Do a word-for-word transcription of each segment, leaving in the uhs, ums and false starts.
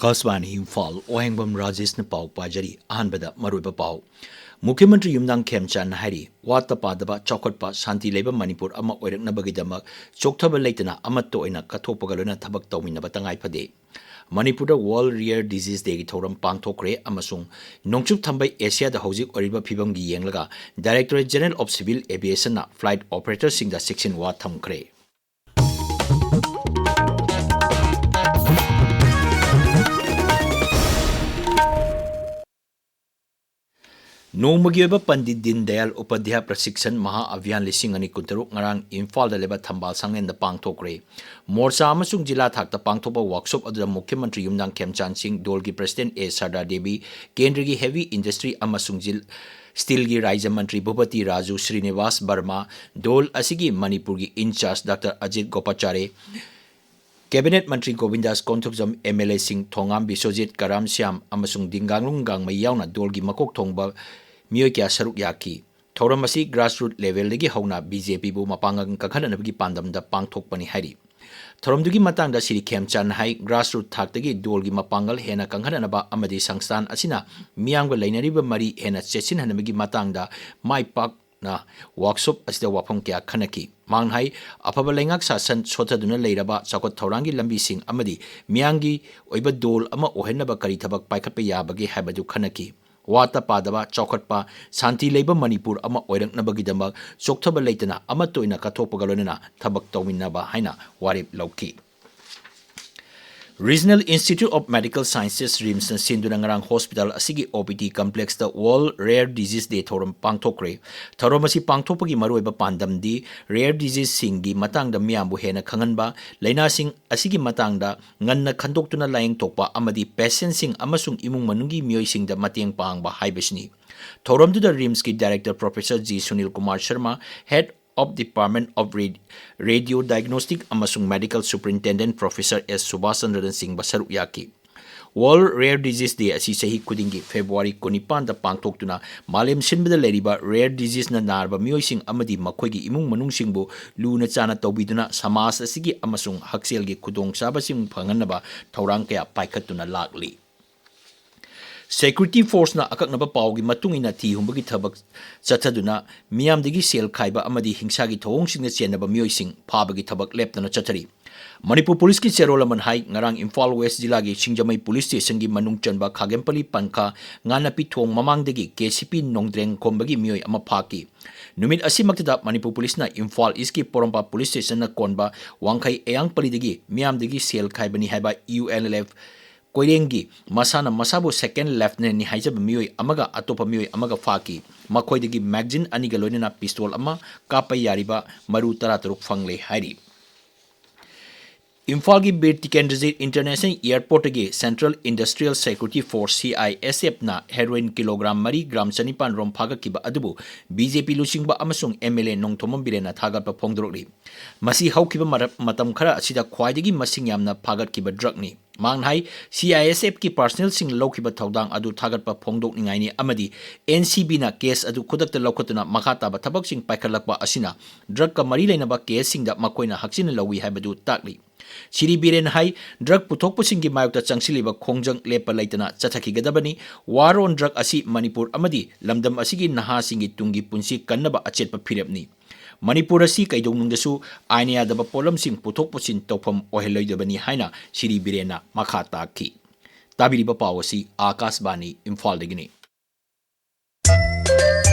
ꯑꯀꯥꯁꯕꯥꯅꯤ ꯏꯝꯐꯥꯜ, ꯋꯥꯍꯦꯡꯕꯝ ꯔꯥꯖꯦꯁꯅ ꯄꯥꯎ ꯄꯥꯖꯔꯤ꯫ ꯑꯍꯥꯟꯕꯗ ꯃꯔꯨꯑꯣꯏꯕ ꯄꯥꯎ꯫ ꯃꯨꯈ꯭ꯌ ꯃꯟꯇ꯭ꯔꯤ ꯌꯨꯝꯅꯥꯝ ꯈꯦꯝꯆꯥꯟꯅ ꯍꯥꯏꯔꯤ, ꯋꯥꯠꯇ ꯄꯥꯗꯕ, ꯆꯥꯎꯈꯠꯄ, ꯁꯥꯟꯇꯤ ꯂꯩꯕ ꯃꯅꯤꯄꯨꯔ ꯑꯃ ꯑꯣꯏꯔꯛꯅꯕꯒꯤꯗꯃꯛ ꯆꯣꯛꯊꯕ ꯂꯩꯇꯅ ꯑꯃꯠꯇ ꯑꯣꯏꯅ ꯀꯠꯊꯣꯛꯄꯒ ꯂꯣꯏꯅꯅ ꯊꯕꯛ ꯇꯧꯃꯤꯟꯅꯕ ꯇꯉꯥꯏ ꯐꯗꯦ꯫ ꯃꯅꯤꯄꯨꯔꯗ World Rare Disease Day ꯒꯤ ꯊꯧꯔꯝ ꯄꯥꯡꯊꯣꯛꯈ꯭ꯔꯦ ꯑꯃꯁꯨꯡ ꯅꯣꯡꯆꯨꯞ ꯊꯪꯕ ꯑꯦꯁꯤꯌꯥꯗ ꯍꯧꯖꯤꯛ ꯑꯣꯏꯔꯤꯕ ꯐꯤꯕꯝꯒꯤ ꯌꯦꯡꯂꯒ Directorate General of Civil Aviation ꯅ flight operator ꯁꯤꯡꯗ ꯆꯦꯛꯁꯤꯟꯋꯥ ꯊꯝꯈ꯭ꯔꯦ꯫ ꯅꯣꯡꯃꯒꯤ ꯑꯣꯏꯕ ꯄꯟꯗꯤꯠ ꯗꯤꯟ ꯗꯌꯥꯜ ꯎꯄꯥꯙ꯭ꯌꯥꯌ ꯄ꯭ꯔꯁꯤꯛꯁꯟ ꯃꯍꯥ ꯑꯚꯤꯌꯥꯟ ꯂꯤꯁꯤꯡ ꯑꯅꯤ ꯀꯨꯟꯇꯔꯨꯛ ꯉꯔꯥꯡ ꯏꯝꯐꯥꯜꯗ ꯂꯩꯕ ꯊꯝꯕꯥꯜ ꯁꯪꯂꯦꯟꯗ ꯄꯥꯡꯊꯣꯛꯈ꯭ꯔꯦ꯫ ꯃꯣꯔꯆꯥ ꯑꯃꯁꯨꯡ ꯖꯤꯂꯥ ꯊꯥꯛꯇ ꯄꯥꯡꯊꯣꯛꯄ ꯋꯥꯛꯁꯣꯞ ꯑꯗꯨꯗ ꯃꯨꯈ꯭ꯌ ꯃꯟꯇ꯭ꯔꯤ ꯌꯨꯝꯅꯥꯝ ꯈꯦꯝꯆꯥꯟ ꯁꯤꯡ, ꯗꯣꯜꯒꯤ ꯄ꯭ꯔꯁꯤꯗꯦꯟꯠ ꯑꯦ ꯁꯔꯗꯥ ꯗꯦꯕꯤ, ꯀꯦꯟꯗ꯭ꯔꯒꯤ ꯍꯦꯚꯤ ꯏꯟꯗꯁꯇ꯭ꯔꯤ ꯑꯃꯁꯨꯡ ꯖꯤꯜ-, ꯁ꯭ꯇꯤꯜꯒꯤ ꯔꯥꯖ꯭ꯌ ꯃꯟꯇ꯭ꯔꯤ ꯚꯨꯄꯇꯤ ꯔꯥꯖꯨ ꯁ꯭ꯔꯤꯅꯤꯕꯥꯁ ꯕꯔꯃꯥ, ꯗꯣꯜ ꯑꯁꯤꯒꯤ ꯃꯅꯤꯄꯨꯔꯒꯤ in-charge doctor Ajit ꯒꯣꯄꯥꯆꯥꯔꯦ, cabinet Mantri ꯒꯣꯕꯤꯟꯗꯥꯁ ꯀꯣꯟꯊꯨꯞꯖꯝ, M L A ꯁꯤꯡ ꯊꯣꯉꯥꯝ ꯕꯤꯁ꯭ꯋꯖꯤꯠ, ꯀꯔꯥꯝ ꯁ꯭ꯌꯥꯝ ꯑꯃꯁꯨꯡ ꯗꯤꯡꯒꯥꯡꯂꯨꯡ ꯒꯥꯡꯃꯩ ꯌꯥꯎꯅ ꯗꯣꯜꯒꯤ ꯃꯀꯣꯛ ꯊꯣꯡꯕ ꯃꯤꯑꯣꯏ ꯀꯌꯥ ꯁꯔꯨꯛ ꯌꯥꯈꯤ꯫ ꯊꯧꯔꯝ ꯑꯁꯤ grassroot level ꯗꯒꯤ ꯍꯧꯅ ꯕꯤ ꯖꯦ ꯄꯤꯕꯨ ꯃꯄꯥꯡꯒꯜ ꯀꯟꯈꯠꯅꯅꯕꯒꯤ ꯄꯥꯟꯗꯝꯗ ꯄꯥꯡꯊꯣꯛꯄꯅꯤ ꯍꯥꯏꯔꯤ꯫ ꯊꯧꯔꯝꯗꯨꯒꯤ ꯃꯇꯥꯡꯗ ꯁ꯭ꯔꯤ ꯈꯦꯝꯆꯥꯟꯅ ꯍꯥꯏ, grassroot ꯊꯥꯛꯇꯒꯤ ꯗꯣꯜꯒꯤ ꯃꯄꯥꯡꯒꯜ ꯍꯦꯟꯅ ꯀꯟꯈꯠꯅꯅꯕ ꯑꯃꯗꯤ ꯁꯪꯁꯊꯥꯟ ꯑꯁꯤꯅ ꯃꯤꯌꯥꯝꯒ ꯂꯩꯅꯔꯤꯕ ꯃꯔꯤ ꯍꯦꯟꯅ ꯆꯦꯠꯁꯤꯟꯍꯟꯅꯕꯒꯤ ꯃꯇꯥꯡꯗ ꯃꯥꯏ ꯄꯥꯛ ꯅ ꯋꯥꯛꯁꯣꯞ ꯑꯁꯤꯗ ꯋꯥꯐꯝ ꯀꯌꯥ ꯈꯟꯅꯈꯤ꯫ ꯃꯍꯥꯛꯅ ꯍꯥꯏ, ꯑꯐꯕ ꯂꯩꯉꯥꯛ ꯁꯥꯁꯟ ꯁꯣꯠꯊꯗꯨꯅ ꯂꯩꯔꯕ ꯆꯥꯎꯈꯠ ꯊꯧꯔꯥꯡꯒꯤ ꯂꯝꯕꯤꯁꯤꯡ ꯑꯃꯗꯤ ꯃꯤꯌꯥꯝꯒꯤ ꯑꯣꯏꯕ ꯗꯣꯜ ꯑꯃ ꯑꯣꯏꯍꯟꯅꯕ ꯀꯔꯤ ꯊꯕꯛ ꯄꯥꯏꯈꯠꯄ ꯌꯥꯕꯒꯦ ꯍꯥꯏꯕꯗꯨ ꯈꯟꯅꯈꯤ꯫ ꯋꯥꯠꯇ ꯄꯥꯗꯕ, ꯆꯥꯎꯈꯠꯄ, ꯁꯥꯟꯇꯤ ꯂꯩꯕ ꯃꯅꯤꯄꯨꯔ ꯑꯃ ꯑꯣꯏꯔꯛꯅꯕꯒꯤꯗꯃꯛ ꯆꯣꯛꯊꯕ ꯂꯩꯇꯅ ꯑꯃꯠꯇ ꯑꯣꯏꯅ ꯀꯠꯊꯣꯛꯄꯒ ꯂꯣꯏꯅꯅ ꯊꯕꯛ ꯇꯧꯃꯤꯟꯅꯕ ꯍꯥꯏꯅ ꯋꯥꯔꯦꯞ ꯂꯧꯈꯤ꯫ Regional Institute of Medical Sciences, ꯔꯤꯝꯁꯅ ꯁꯤꯟꯗꯨꯅ ꯉꯔꯥꯡ ꯍꯣꯁꯄꯤꯇꯥꯜ ꯑꯁꯤꯒꯤ ꯑꯣ ꯄꯤ ꯗꯤ ꯀꯝꯄ꯭ꯂꯦꯛꯁꯇ World Rare Disease Day ꯊꯧꯔꯝ ꯄꯥꯡꯊꯣꯛꯈ꯭ꯔꯦ꯫ ꯊꯧꯔꯝ ꯑꯁꯤ ꯄꯥꯡꯊꯣꯛꯄꯒꯤ ꯃꯔꯨꯑꯣꯏꯕ ꯄꯥꯟꯗꯝꯗꯤ rare disease ꯁꯤꯡꯒꯤ ꯃꯇꯥꯡꯗ ꯃꯤꯌꯥꯝꯕꯨ ꯍꯦꯟꯅ ꯈꯪꯍꯟꯕ, ꯂꯥꯏꯅꯥꯁꯤꯡ ꯑꯁꯤꯒꯤ ꯃꯇꯥꯡꯗ ꯉꯟꯅ ꯈꯟꯗꯣꯛꯇꯨꯅ ꯂꯥꯏꯌꯦꯡ ꯊꯣꯛꯄ ꯑꯃꯗꯤ patient ꯁꯤꯡ ꯑꯃꯁꯨꯡ ꯏꯃꯨꯡ ꯃꯅꯨꯡꯒꯤ ꯃꯤꯑꯣꯏꯁꯤꯡꯗ ꯃꯇꯦꯡ ꯄꯥꯡꯕ ꯍꯥꯏꯕꯁꯤꯅꯤ꯫ ꯊꯧꯔꯝꯗꯨꯗ ꯔꯤꯝꯁꯀꯤ director Professor G Sunil Kumar Sharma, Head of Department of Ra-, Radio Diagnostic ꯑꯃꯁꯨꯡ Medical Superintendent Professor ꯑꯦꯁ ꯁꯨꯕꯥꯁ ꯆꯟꯗ꯭ꯔꯅꯆꯤꯡꯕ ꯁꯔꯨꯛ ꯌꯥꯈꯤ꯫ World Rare Disease Day ꯑꯁꯤ ꯆꯍꯤ ꯈꯨꯗꯤꯡꯒꯤ February ꯀꯨꯟꯅꯤꯄꯥꯟꯗ ꯄꯥꯡꯊꯣꯛꯇꯨꯅ ꯃꯥꯂꯦꯝ ꯁꯤꯟꯕꯗ ꯂꯩꯔꯤꯕ rare diseaseꯅ ꯅꯥꯔꯕ ꯃꯤꯑꯣꯏꯁꯤꯡ ꯑꯃꯗꯤ ꯃꯈꯣꯏꯒꯤ ꯏꯃꯨꯡ ꯃꯅꯨꯡꯁꯤꯡꯕꯨ ꯂꯨꯅ ꯆꯥꯅ ꯇꯧꯕꯤꯗꯨꯅ ꯁꯃꯥꯖ ꯑꯁꯤꯒꯤ ꯑꯃꯁꯨꯡ ꯍꯛꯁꯦꯜꯒꯤ ꯈꯨꯗꯣꯡꯆꯥꯕꯁꯤꯡ ꯐꯪꯍꯟꯅꯕ ꯊꯧꯔꯥꯡ ꯀꯌꯥ ꯄꯥꯏꯈꯠꯇꯨꯅ ꯂꯥꯛꯂꯤ꯫ Security Forceꯅ ꯑꯀꯛꯅꯕ ꯄꯥꯎꯒꯤ ꯃꯇꯨꯡ ꯏꯟꯅ ꯊꯤ ꯍꯨꯝꯕꯒꯤ ꯊꯕꯛ ꯆꯠꯊꯗꯨꯅ ꯃꯤꯌꯥꯝꯗꯒꯤ ꯁꯦꯜ ꯈꯥꯏꯕ ꯑꯃꯗꯤ ꯍꯤꯡꯁꯥꯒꯤ ꯊꯧꯑꯣꯡꯁꯤꯡꯗ ꯆꯦꯟꯅꯕ ꯃꯤꯑꯣꯏꯁꯤꯡ ꯐꯥꯕꯒꯤ ꯊꯕꯛ ꯂꯦꯞꯇꯅ ꯆꯠꯊꯔꯤ꯫ ꯃꯅꯤꯄꯨꯔ ꯄꯨꯂꯤꯁꯀꯤ ꯆꯦꯔꯣꯜ ꯑꯃꯅ ꯍꯥꯏ, ꯉꯔꯥꯡ ꯏꯝꯐꯥꯜ ꯋꯦꯁ ꯖꯤꯂꯥꯒꯤ ꯁꯤꯡꯖꯃꯩ ꯄꯨꯂꯤꯁ ꯁ꯭ꯇꯦꯁꯟꯒꯤ ꯃꯅꯨꯡ ꯆꯟꯕ ꯈꯥꯒꯦꯝꯄꯜꯂꯤ ꯄꯟꯈꯥ ꯉꯥꯅꯄꯤ ꯊꯣꯡ ꯃꯃꯥꯡꯗꯒꯤ ꯀꯦ ꯁꯤ ꯄꯤ ꯅꯣꯡꯗ꯭ꯔꯦꯡꯈꯣꯝꯕꯒꯤ ꯃꯤꯑꯣꯏ ꯑꯃ ꯐꯥꯈꯤ꯫ ꯅꯨꯃꯤꯠ ꯑꯁꯤꯃꯛꯇꯗ ꯃꯅꯤꯄꯨꯔ ꯄꯨꯂꯤꯁꯅ ꯏꯝꯐꯥꯜ ꯏꯁꯀꯤ ꯄꯣꯔꯣꯝꯄꯥꯠ ꯄꯨꯂꯤꯁ ꯁ꯭ꯇꯦꯁꯟꯅ ꯀꯣꯟꯕ ꯋꯥꯡꯈꯩ ꯑꯌꯥꯡꯄꯜꯂꯤꯗꯒꯤ ꯃꯤꯌꯥꯝꯗꯒꯤ ꯁꯦꯜ ꯈꯥꯏꯕꯅꯤ ꯍꯥꯏꯕ ꯌꯨ ꯑꯦꯜ ꯑꯦꯜ ꯑꯦꯐ ꯀꯣꯏꯔꯦꯡꯒꯤ ꯃꯁꯥꯅ ꯃꯁꯥꯕꯨ second lieutenantꯅꯤ ꯍꯥꯏꯖꯕ ꯃꯤꯑꯣꯏ ꯑꯃꯒ ꯑꯇꯣꯞꯄ ꯃꯤꯑꯣꯏ ꯑꯃꯒ ꯐꯥꯈꯤ꯫ ꯃꯈꯣꯏꯗꯒꯤ magazine ꯑꯅꯤꯒ ꯂꯣꯏꯅꯅ pistol ꯑꯃ, ꯀꯥꯞꯄ ꯌꯥꯔꯤꯕ ꯃꯔꯨ ꯇꯔꯥꯇꯔꯨꯛ ꯐꯪꯂꯦ ꯍꯥꯏꯔꯤ꯫ ꯏꯝꯐꯥꯜꯒꯤ Bir Tikendrajit International Airportꯇꯒꯤ Central Industrial Security Force, C I S Fꯅ heroin kilogram ꯃꯔꯤ, gram ꯆꯅꯤꯄꯥꯟ ꯔꯣꯝ ꯐꯥꯒꯠꯈꯤꯕ ꯑꯗꯨꯕꯨ B J P ꯂꯨꯆꯤꯡꯕ ꯑꯃꯁꯨꯡ M L A ꯅꯣꯡꯊꯣꯝꯕꯝ ꯕꯤꯔꯦꯟꯅ ꯊꯥꯒꯠꯄ ꯐꯣꯡꯗꯣꯔꯛꯂꯤ꯫ ꯃꯁꯤ ꯍꯧꯈꯤꯕ ꯃꯔꯛ, ꯃꯇꯝ ꯈꯔ ꯑꯁꯤꯗ ꯈ꯭ꯋꯥꯏꯗꯒꯤ ꯃꯁꯤꯡ ꯌꯥꯝꯅ ꯐꯥꯒꯠꯈꯤꯕ drugꯅꯤ꯫ ꯃꯍꯥꯛꯅ ꯍꯥꯏ, C I S Fꯀꯤ personnelꯁꯤꯡ ꯂꯧꯈꯤꯕ ꯊꯧꯗꯥꯡ ꯑꯗꯨ ꯊꯥꯒꯠꯄ ꯐꯣꯡꯗꯣꯛꯅꯤꯡꯉꯥꯏꯅꯤ ꯑꯃꯗꯤ N C Bꯅ case ꯑꯗꯨ ꯈꯨꯗꯛꯇ ꯂꯧꯈꯠꯇꯨꯅ ꯃꯈꯥ ꯇꯥꯕ ꯊꯕꯛꯁꯤꯡ ꯄꯥꯏꯈꯠꯂꯛꯄ ꯑꯁꯤꯅ drugꯀ ꯃꯔꯤ ꯂꯩꯅꯕ caseꯁꯤꯡꯗ ꯃꯈꯣꯏꯅ ꯍꯛꯆꯤꯟꯅ ꯂꯧꯏ ꯍꯥꯏꯕꯗꯨ ꯇꯥꯛꯂꯤ꯫ ꯁꯤꯔꯤ ꯕꯤꯔꯦꯟꯅ ꯍꯥꯏ, drug ꯄꯨꯊꯣꯛꯄꯁꯤꯡꯒꯤ ꯃꯥꯌꯣꯛꯇ ꯆꯪꯁꯤꯜꯂꯤꯕ ꯈꯣꯡꯖꯪ ꯂꯦꯞꯄ ꯂꯩꯇꯅ ꯆꯠꯊꯈꯤꯒꯗꯕꯅꯤ꯫ War on drug ꯑꯁꯤ ꯃꯅꯤꯄꯨꯔ ꯑꯃꯗꯤ ꯂꯝꯗꯝ ꯑꯁꯤꯒꯤ ꯅꯍꯥꯁꯤꯡꯒꯤ ꯇꯨꯡꯒꯤ ꯄꯨꯟꯁꯤ ꯀꯟꯅꯕ ꯑꯆꯦꯠꯄ ꯐꯤꯔꯦꯞꯅꯤ꯫ ꯃꯅꯤꯄꯨꯔ ꯑꯁꯤ ꯀꯩꯗꯧꯅꯨꯡꯗꯁꯨ ꯑꯥꯏꯟ ꯌꯥꯗꯕ ꯄꯣꯠꯂꯝꯁꯤꯡ ꯄꯨꯊꯣꯛ ꯄꯨꯁꯤꯟ ꯇꯧꯐꯝ ꯑꯣꯏꯍꯜꯂꯣꯏꯗꯕꯅꯤ ꯍꯥꯏꯅ ꯁꯤꯔꯤ ꯕꯤꯔꯦꯟꯅ ꯃꯈꯥ ꯇꯥꯛꯈꯤ꯫ ꯇꯥꯕꯤꯔꯤꯕ ꯄꯥꯎ ꯑꯁꯤ ꯑꯥꯀꯥꯁꯕꯥꯅꯤ ꯏꯝꯐꯥꯜꯗꯒꯤꯅꯤ꯫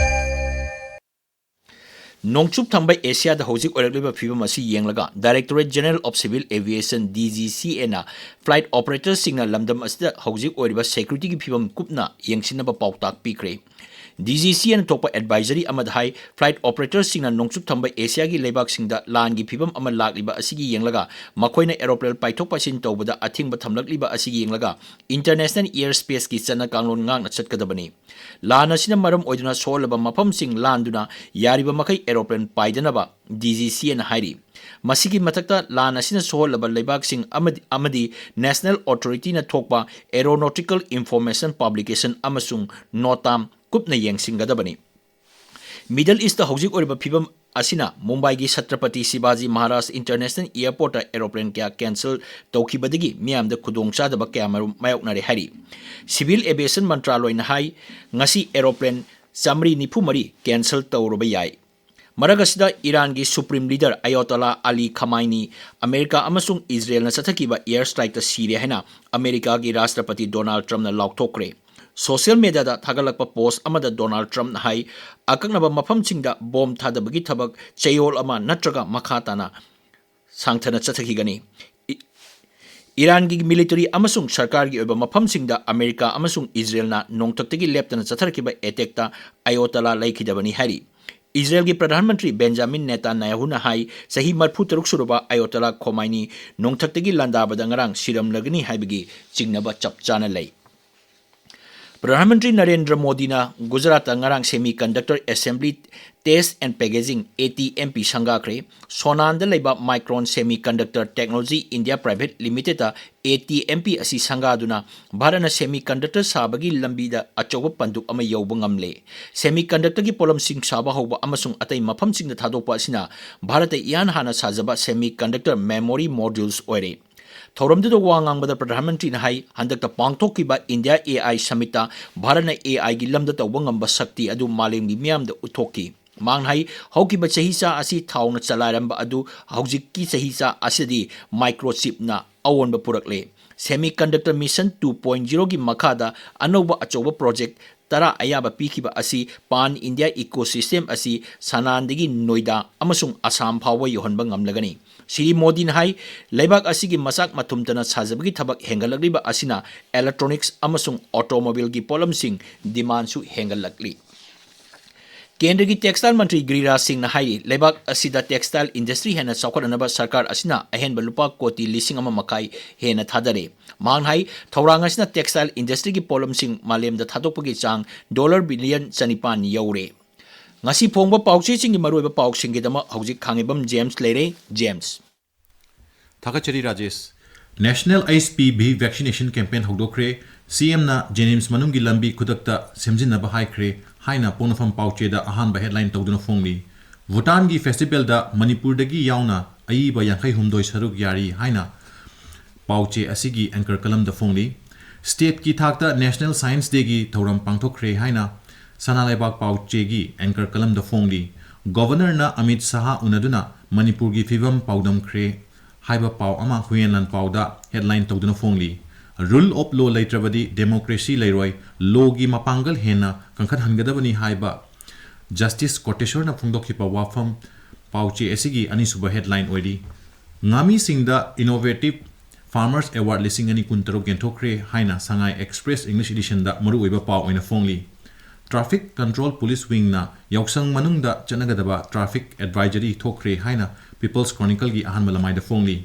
ꯅꯣꯡꯆꯨꯞ ꯊꯪꯕ ꯑꯦꯁꯤꯌꯥꯗ ꯍꯧꯖꯤꯛ ꯑꯣꯏꯔꯛꯂꯤꯕ ꯐꯤꯕꯝ ꯑꯁꯤ ꯌꯦꯡꯂꯒ Directorate General of Civil Aviation, D G C Aꯅ flight operatorꯁꯤꯡꯅ ꯂꯝꯗꯝ ꯑꯁꯤꯗ ꯍꯧꯖꯤꯛ ꯑꯣꯏꯔꯤꯕ securityꯒꯤ ꯐꯤꯕꯝ ꯀꯨꯞꯅ ꯌꯦꯡꯁꯤꯟꯅꯕ ꯄꯥꯎꯇꯥꯛ ꯄꯤꯈ꯭ꯔꯦ꯫ DGCAꯅ ꯊꯣꯛꯄ advisory ꯑꯃꯗ ꯍꯥꯏ, flight operatorꯁꯤꯡꯅ ꯅꯣꯡꯆꯨꯞ ꯊꯪꯕ ꯑꯦꯁꯤꯌꯥꯒꯤ ꯂꯩꯕꯥꯛꯁꯤꯡꯗ ꯂꯥꯟꯒꯤ ꯐꯤꯕꯝ ꯑꯃ ꯂꯥꯛꯂꯤꯕ ꯑꯁꯤꯒꯤ ꯌꯦꯡꯂꯒ ꯃꯈꯣꯏꯅ aeroplane ꯄꯥꯏꯊꯣꯛ ꯄꯥꯏꯁꯤꯟ ꯇꯧꯕꯗ ꯑꯊꯤꯡꯕ ꯊꯝꯂꯛꯂꯤꯕ ꯑꯁꯤꯒꯤ ꯌꯦꯡꯂꯒ international air spaceꯀꯤ ꯆꯠꯅ ꯀꯥꯡꯂꯣꯟ ꯉꯥꯛꯅ ꯆꯠꯀꯗꯕꯅꯤ꯫ ꯂꯥꯟ ꯑꯁꯤꯅ ꯃꯔꯝ ꯑꯣꯏꯗꯨꯅ ꯁꯣꯛꯍꯜꯂꯕ ꯃꯐꯝꯁꯤꯡ ꯂꯥꯟꯗꯨꯅ ꯌꯥꯔꯤꯕ ꯃꯈꯩ aeroplane ꯄꯥꯏꯗꯅꯕ DGCAꯅ ꯍꯥꯏꯔꯤ꯫ ꯃꯁꯤꯒꯤ ꯃꯊꯛꯇ ꯂꯥꯟ ꯑꯁꯤꯅ ꯁꯣꯛꯍꯜꯂꯕ ꯂꯩꯕꯥꯛꯁꯤꯡ ꯑꯃꯗꯤ, ꯑꯃꯗꯤ national authorityꯅ ꯊꯣꯛꯄ aeronautical information publication ꯑꯃꯁꯨꯡ NOTAM ꯀꯨꯞꯅ ꯌꯦꯡꯁꯤꯟꯒꯗꯕꯅꯤ꯫ Middle Eastꯇ ꯍꯧꯖꯤꯛ ꯑꯣꯏꯔꯤꯕ ꯐꯤꯕꯝ ꯑꯁꯤꯅ ꯃꯨꯝꯕꯥꯏꯒꯤ ꯁꯇ꯭ꯔꯄꯇꯤ ꯁꯤꯕꯥꯖꯤ ꯃꯍꯥꯔꯥꯖ International Airportꯇ aeroplaneꯀꯌꯥ cancel ꯇꯧꯈꯤꯕꯗꯒꯤ ꯃꯤꯌꯥꯝꯗ ꯈꯨꯗꯣꯡꯆꯥꯗꯕ ꯀꯌꯥꯃꯔꯨꯝ ꯃꯥꯌꯣꯛꯅꯔꯦ ꯍꯥꯏꯔꯤ꯫ Civil Aviation ꯃꯟꯇ꯭ꯔꯥꯂꯣꯏꯅ ꯍꯥꯏ, ꯉꯁꯤ aeroplane ꯆꯥꯃꯔꯤ ꯅꯤꯐꯨ ꯃꯔꯤ cancel ꯇꯧꯔꯨꯕ ꯌꯥꯏ꯫ ꯃꯔꯛ ꯑꯁꯤꯗ ꯏꯔꯥꯟꯒꯤ Supreme Leader Ayatollah Ali Khamenei America ꯑꯃꯁꯨꯡ ꯏꯖꯔꯦꯜꯅ ꯆꯠꯊꯈꯤꯕ air strikeꯇ ꯁꯤꯔꯦ ꯍꯥꯏꯅ ꯑꯃꯦꯔꯤꯀꯥꯒꯤ ꯔꯥꯁꯇ꯭ꯔꯄꯇꯤ ꯗꯣꯅꯥꯜꯗ ꯇ꯭ꯔꯝꯞꯅ ꯂꯥꯎꯊꯣꯛꯈ꯭ꯔꯦ꯫ Social mediaꯗ ꯊꯥꯒꯠꯂꯛꯄ post ꯑꯃꯗ ꯗꯣꯅꯥꯜꯗ ꯇ꯭ꯔꯝꯞꯅ ꯍꯥꯏ, ꯑꯀꯛꯅꯕ ꯃꯐꯝꯁꯤꯡꯗ ꯕꯣꯝ ꯊꯥꯗꯕꯒꯤ ꯊꯕꯛ ꯆꯌꯣꯜ ꯑꯃ ꯅꯠꯇ꯭ꯔꯒ ꯃꯈꯥ ꯇꯥꯅ ꯁꯥꯡꯊꯅ ꯆꯠꯊꯈꯤꯒꯅꯤ꯫ ꯏ-, ꯏꯔꯥꯟꯒꯤ military ꯑꯃꯁꯨꯡ ꯁꯔꯀꯥꯔꯒꯤ ꯑꯣꯏꯕ ꯃꯐꯝꯁꯤꯡꯗ ꯑꯃꯦꯔꯤꯀꯥ ꯑꯃꯁꯨꯡ ꯏꯖꯔꯦꯜꯅ ꯅꯣꯡꯊꯛꯇꯒꯤ ꯂꯦꯞꯇꯅ ꯆꯠꯊꯔꯛꯈꯤꯕ attackꯇ ꯑꯌꯣꯇꯂꯥ ꯂꯩꯈꯤꯗꯕꯅꯤ ꯍꯥꯏꯔꯤ꯫ ꯏꯖꯔꯦꯜꯒꯤ ꯄ꯭ꯔꯙꯥꯟ ꯃꯟꯇ꯭ꯔꯤ ꯕꯦꯟꯖꯥꯃꯤꯟ ꯅꯦꯇꯥꯟꯌꯥꯍꯨꯅ ꯍꯥꯏ, ꯆꯍꯤ ꯃꯔꯤꯐꯨ ꯇꯔꯨꯛ ꯁꯨꯔꯕ ꯑꯌꯣꯇꯂꯥ ꯈꯣꯃꯥꯏꯅꯤ ꯅꯣꯡꯊꯛꯇꯒꯤ ꯂꯥꯟꯗꯥꯕꯗ ꯉꯔꯥꯡ ꯁꯤꯔꯝꯂꯒꯅꯤ ꯍꯥꯏꯕꯒꯤ ꯆꯤꯡꯅꯕ ꯆꯞ ꯆꯥꯅ ꯂꯩ꯫ ꯄ꯭ꯔꯙꯥꯟ ꯃꯟꯇ꯭ꯔꯤ ꯅꯔꯦꯟꯗ꯭ꯔ ꯃꯣꯗꯤꯅ ꯒꯨꯖꯔꯥꯠꯇ ꯉꯔꯥꯡ semiconductor assembly test and packaging, ATMP, ꯁꯪꯒꯥꯈ꯭ꯔꯦ꯫ ꯁꯣꯅꯥꯟꯗ ꯂꯩꯕ Micron Semiconductor Technology India Private Limitedꯇ ATMP ꯑꯁꯤ ꯁꯪꯒꯥꯗꯨꯅ ꯚꯥꯔꯠꯅ semiconductor ꯁꯥꯕꯒꯤ ꯂꯝꯕꯤꯗ ꯑꯆꯧꯕ ꯄꯟꯗꯨꯞ ꯑꯃ ꯌꯧꯕ ꯉꯝꯂꯦ꯫ Semiconductorꯒꯤ ꯄꯣꯠꯂꯝꯁꯤꯡ ꯁꯥꯕ ꯍꯧꯕ ꯑꯃꯁꯨꯡ ꯑꯇꯩ ꯃꯐꯝꯁꯤꯡꯗ ꯊꯥꯗꯣꯛꯄ ꯑꯁꯤꯅ ꯚꯥꯔꯠꯇ ꯏꯍꯥꯟ ꯍꯥꯟꯅ ꯁꯥꯖꯕ semiconductor memory modules ꯑꯣꯏꯔꯦ꯫ ꯊꯧꯔꯝꯗꯨꯗ ꯋꯥ ꯉꯥꯡꯕꯗ ꯄ꯭ꯔꯙꯥꯟ ꯃꯟꯇ꯭ꯔꯤꯅ ꯍꯥꯏ, ꯍꯟꯗꯛꯇ ꯄꯥꯡꯊꯣꯛꯈꯤꯕ India AI Summitꯇ ꯚꯥꯔꯠꯅ AIꯒꯤ ꯂꯝꯗ ꯇꯧꯕ ꯉꯝꯕ ꯁꯛꯇꯤ ꯑꯗꯨ ꯃꯥꯂꯦꯝꯒꯤ ꯃꯤꯌꯥꯝꯗ ꯎꯠꯊꯣꯛꯈꯤ꯫ ꯃꯍꯥꯛꯅ ꯍꯥꯏ, ꯍꯧꯈꯤꯕ ꯆꯍꯤꯆꯥ ꯑꯁꯤ ꯊꯥꯎꯅ ꯆꯂꯥꯏꯔꯝꯕ ꯑꯗꯨ ꯍꯧꯖꯤꯛꯀꯤ ꯆꯍꯤꯆꯥ ꯑꯁꯤꯗꯤ microchipꯅ ꯑꯑꯣꯟꯕ ꯄꯨꯔꯛꯂꯦ꯫ Semiconductor Mission two point zeroꯒꯤ ꯃꯈꯥꯗ ꯑꯅꯧꯕ ꯑꯆꯧꯕ project ꯇꯔꯥ ꯑꯌꯥꯕ ꯄꯤꯈꯤꯕ ꯑꯁꯤ Pan India ecosystem ꯑꯁꯤ ꯁꯅꯥꯟꯗꯒꯤ ꯅꯣꯏꯗꯥ ꯑꯃꯁꯨꯡ ꯑꯁꯥꯝ ꯐꯥꯎꯕ ꯌꯧꯍꯟꯕ ꯉꯝꯂꯒꯅꯤ꯫ ꯁ꯭ꯔꯤ ꯃꯣꯗꯤꯅ ꯍꯥꯏ, ꯂꯩꯕꯥꯛ ꯑꯁꯤꯒꯤ ꯃꯆꯥꯛ ꯃꯊꯨꯝꯇꯅ ꯁꯥꯖꯕꯒꯤ ꯊꯕꯛ ꯍꯦꯟꯒꯠꯂꯛꯂꯤꯕ ꯑꯁꯤꯅ electronics ꯑꯃꯁꯨꯡ automobileꯒꯤ ꯄꯣꯠꯂꯝꯁꯤꯡ demandꯁꯨ ꯍꯦꯟꯒꯠꯂꯛꯂꯤ꯫ ꯀꯦꯟꯗ꯭ꯔꯒꯤ textile ꯃꯟꯇ꯭ꯔꯤ ꯒꯤꯔꯤꯔꯥꯖ ꯁꯤꯡꯅ ꯍꯥꯏꯔꯤ, ꯂꯩꯕꯥꯛ ꯑꯁꯤꯗ textile industry ꯍꯦꯟꯅ ꯆꯥꯎꯈꯠꯍꯟꯅꯕ ꯁꯔꯀꯥꯔ ꯑꯁꯤꯅ ꯑꯍꯦꯟꯕ ꯂꯨꯄꯥ ꯀꯣꯇꯤ ꯂꯤꯁꯤꯡ ꯑꯃ ꯃꯈꯥꯏ ꯍꯦꯟꯅ ꯊꯥꯗꯔꯦ꯫ ꯃꯍꯥꯛꯅ ꯍꯥꯏ, ꯊꯧꯔꯥꯡ ꯑꯁꯤꯅ textile industryꯒꯤ ꯄꯣꯠꯂꯝꯁꯤꯡ ꯃꯥꯂꯦꯝꯗ ꯊꯥꯗꯣꯛꯄꯒꯤ ꯆꯥꯡ dollar billion ꯆꯅꯤꯄꯥꯟ ꯌꯧꯔꯦ꯫ ꯉꯁꯤ ꯐꯣꯡꯕ ꯄꯥꯎꯆꯦꯁꯤꯡꯒꯤ ꯃꯔꯨꯑꯣꯏꯕ ꯄꯥꯎꯁꯤꯡꯒꯤꯗꯃꯛ ꯍꯧꯖꯤꯛ ꯈꯥꯡꯉꯩꯕꯝ ꯖꯦꯝꯁ ꯂꯩꯔꯦ꯫ ꯖꯦꯝꯁ꯫ ꯊꯥꯒꯠꯆꯔꯤ Rajesh. National H P V vaccination campaign ꯍꯧꯗꯣꯛꯈ꯭ꯔꯦ꯫ ꯁꯤ ꯑꯦꯝꯅ JNIMS ꯃꯅꯨꯡꯒꯤ ꯂꯝꯕꯤ ꯈꯨꯗꯛꯇ ꯁꯦꯝꯖꯤꯟꯅꯕ ꯍꯥꯏꯈ꯭ꯔꯦ ꯍꯥꯏꯅ ꯄꯣꯛꯅꯐꯝ ꯄꯥꯎꯆꯦꯗ ꯑꯍꯥꯟꯕ headline ꯇꯧꯗꯨꯅ ꯐꯣꯡꯂꯤ꯫ ꯚꯨꯇꯥꯟꯒꯤ festivalꯗ ꯃꯅꯤꯄꯨꯔꯗꯒꯤ ꯌꯥꯎꯅ ꯑꯏꯕ ꯌꯥꯡꯈꯩ ꯍꯨꯝꯗꯣꯏ ꯁꯔꯨꯛ ꯌꯥꯔꯤ ꯍꯥꯏꯅ ꯄꯥꯎꯆꯦ ꯑꯁꯤꯒꯤ anchor columnꯗ ꯐꯣꯡꯂꯤ꯫ Stateꯀꯤ ꯊꯥꯛꯇ National Science Dayꯒꯤ ꯊꯧꯔꯝ ꯄꯥꯡꯊꯣꯛꯈ꯭ꯔꯦ ꯍꯥꯏꯅ ꯁꯅꯥ ꯂꯩꯕꯥꯛ ꯄꯥꯎꯆꯦꯒꯤ anchor columnꯗ ꯐꯣꯡꯂꯤ꯫ Governorꯅ ꯑꯃꯤꯠ ꯁꯥꯍ ꯎꯅꯗꯨꯅ ꯃꯅꯤꯄꯨꯔꯒꯤ ꯐꯤꯕꯝ ꯄꯥꯎꯗꯝꯈ꯭ꯔꯦ ꯍꯥꯏꯕ ꯄꯥꯎ ꯑꯃ ꯍꯨꯏꯌꯦꯟ ꯂꯥꯟꯄꯥꯎꯗ headline ꯇꯧꯗꯨꯅ ꯐꯣꯡꯂꯤ꯫ Rule of law ꯂꯩꯇ꯭ꯔꯕꯗꯤ democracy ꯂꯩꯔꯣꯏ, lawꯒꯤ ꯃꯄꯥꯡꯒꯜ ꯍꯦꯟꯅ ꯀꯟꯈꯠꯍꯟꯒꯗꯕꯅꯤ ꯍꯥꯏꯕ Justice ꯀꯣꯇꯦꯁ꯭ꯋꯔꯅ ꯐꯣꯡꯗꯣꯛꯈꯤꯕ ꯋꯥꯐꯝ ꯄꯥꯎꯆꯦ ꯑꯁꯤꯒꯤ ꯑꯅꯤꯁꯨꯕ headline ꯑꯣꯏꯔꯤ꯫ ꯉꯥꯃꯤꯁꯤꯡꯗ Innovative Farmers Award ꯂꯤꯁꯤꯡ ꯑꯅꯤ ꯀꯨꯟꯇꯔꯨꯛ ꯌꯦꯟꯊꯣꯛꯈ꯭ꯔꯦ ꯍꯥꯏꯅ Sangai Express English Editionꯗ ꯃꯔꯨꯑꯣꯏꯕ ꯄꯥꯎ ꯑꯣꯏꯅ ꯐꯣꯡꯂꯤ꯫ Traffic Control Police Wingꯅ ꯌꯥꯎꯁꯪ ꯃꯅꯨꯡꯗ ꯆꯠꯅꯒꯗꯕ traffic advisory ꯊꯣꯛꯈ꯭ꯔꯦ ꯍꯥꯏꯅ People's Chronicleꯒꯤ ꯑꯍꯥꯟꯕ ꯂꯃꯥꯏꯗ ꯐꯣꯡꯂꯤ꯫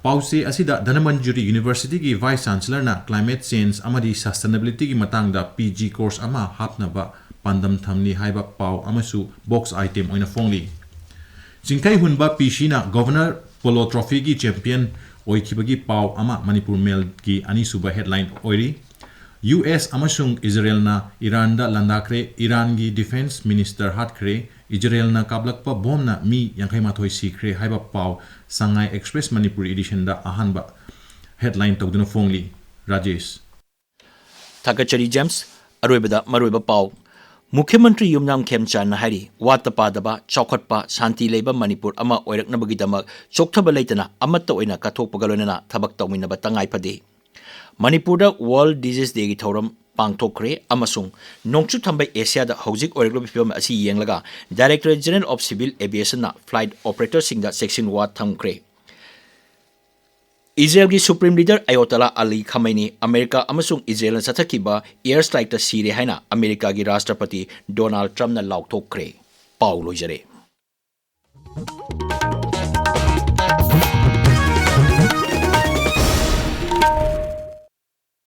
ꯄꯥꯎꯆꯦ ꯑꯁꯤꯗ ꯙꯅꯃꯟꯖꯨꯔꯤ Universityꯒꯤ Vice Chancellorꯅ climate change ꯑꯃꯗꯤ sustainabilityꯒꯤ ꯃꯇꯥꯡꯗ P G course ꯑꯃ ꯍꯥꯞꯅꯕ ꯄꯥꯟꯗꯝ ꯊꯝꯂꯤ ꯍꯥꯏꯕ ꯄꯥꯎ ꯑꯃꯁꯨ box item ꯑꯣꯏꯅ ꯐꯣꯡꯂꯤ꯫ ꯆꯤꯡꯈꯩ ꯍꯨꯟꯕ ꯄꯤ ꯁꯤꯅ Governor Polo Trophyꯒꯤ champion ꯑꯣꯏꯈꯤꯕꯒꯤ ꯄꯥꯎ ꯑꯃ ꯃꯅꯤꯄꯨꯔ Mailꯒꯤ ꯑꯅꯤꯁꯨꯕ headline ꯑꯣꯏꯔꯤ꯫ U S ꯑꯃꯁꯨꯡ ꯏꯖꯔꯦꯜꯅ ꯏꯔꯥꯟꯗ ꯂꯥꯟꯗꯥꯈ꯭ꯔꯦ, ꯏꯔꯥꯟꯒꯤ defence minister ꯍꯥꯠꯈ꯭ꯔꯦ, ꯏꯖꯔꯦꯜꯅ ꯀꯥꯞꯂꯛꯄ ꯕꯣꯝꯅ ꯃꯤ ꯌꯥꯡꯈꯩ ꯃꯥꯊꯣꯏ ꯁꯤꯈ꯭ꯔꯦ ꯍꯥꯏꯕ ꯄꯥꯎ Sangai Express Manipuri Editionꯗ ꯑꯍꯥꯟꯕ headline ꯇꯧꯗꯨꯅ ꯐꯣꯡꯂꯤ꯫ ꯔꯥꯖꯦꯁ꯫ ꯊꯥꯒꯠꯆꯔꯤ ꯖꯦꯝꯁ꯫ ꯑꯔꯣꯏꯕꯗ ꯃꯔꯨꯑꯣꯏꯕ ꯄꯥꯎ꯫ ꯃꯨꯈ꯭ꯌ ꯃꯟꯇ꯭ꯔꯤ ꯌꯨꯝꯅꯥꯝ ꯈꯦꯝꯆꯥꯟꯅ ꯍꯥꯏꯔꯤ, ꯋꯥꯠꯇ ꯄꯥꯗꯕ, ꯆꯥꯎꯈꯠꯄ, ꯁꯥꯟꯇꯤ ꯂꯩꯕ ꯃꯅꯤꯄꯨꯔ ꯑꯃ ꯑꯣꯏꯔꯛꯅꯕꯒꯤꯗꯃꯛ ꯆꯣꯛꯊꯕ ꯂꯩꯇꯅ ꯑꯃꯠꯇ ꯑꯣꯏꯅ ꯀꯠꯊꯣꯛꯄꯒ ꯂꯣꯏꯅꯅ ꯊꯕꯛ ꯇꯧꯃꯤꯟꯅꯕ ꯇꯉꯥꯏ ꯐꯗꯦ꯫ ꯃꯅꯤꯄꯨꯔꯗ World Disease Dayꯒꯤ ꯊꯧꯔꯝ ꯄꯥꯡꯊꯣꯛꯈ꯭ꯔꯦ ꯑꯃꯁꯨꯡ ꯅꯣꯡꯆꯨꯞ ꯊꯪꯕ ꯑꯦꯁꯤꯌꯥꯗ ꯍꯧꯖꯤꯛ ꯑꯣꯏꯔꯛꯂꯤꯕ ꯐꯤꯕꯝ ꯑꯁꯤ ꯌꯦꯡꯂꯒ Directorate General of Civil Aviationꯅ flight operatorꯁꯤꯡꯗ ꯆꯦꯛꯁꯤꯟꯋꯥ ꯊꯝꯈ꯭ꯔꯦ꯫ ꯏꯖꯔꯦꯜꯒꯤ Supreme Leader Ayatollah Ali Khamenei America ꯑꯃꯁꯨꯡ ꯏꯖꯔꯦꯜꯅ ꯆꯠꯊꯈꯤꯕ air strikeꯇ ꯁꯤꯔꯦ ꯍꯥꯏꯅ ꯑꯃꯦꯔꯤꯀꯥꯒꯤ ꯔꯥꯁꯇ꯭ꯔꯄꯇꯤ ꯗꯣꯅꯥꯜꯗ ꯇ꯭ꯔꯝꯞꯅ ꯂꯥꯎꯊꯣꯛꯈ꯭ꯔꯦ꯫ ꯄꯥꯎ ꯂꯣꯏꯖꯔꯦ꯫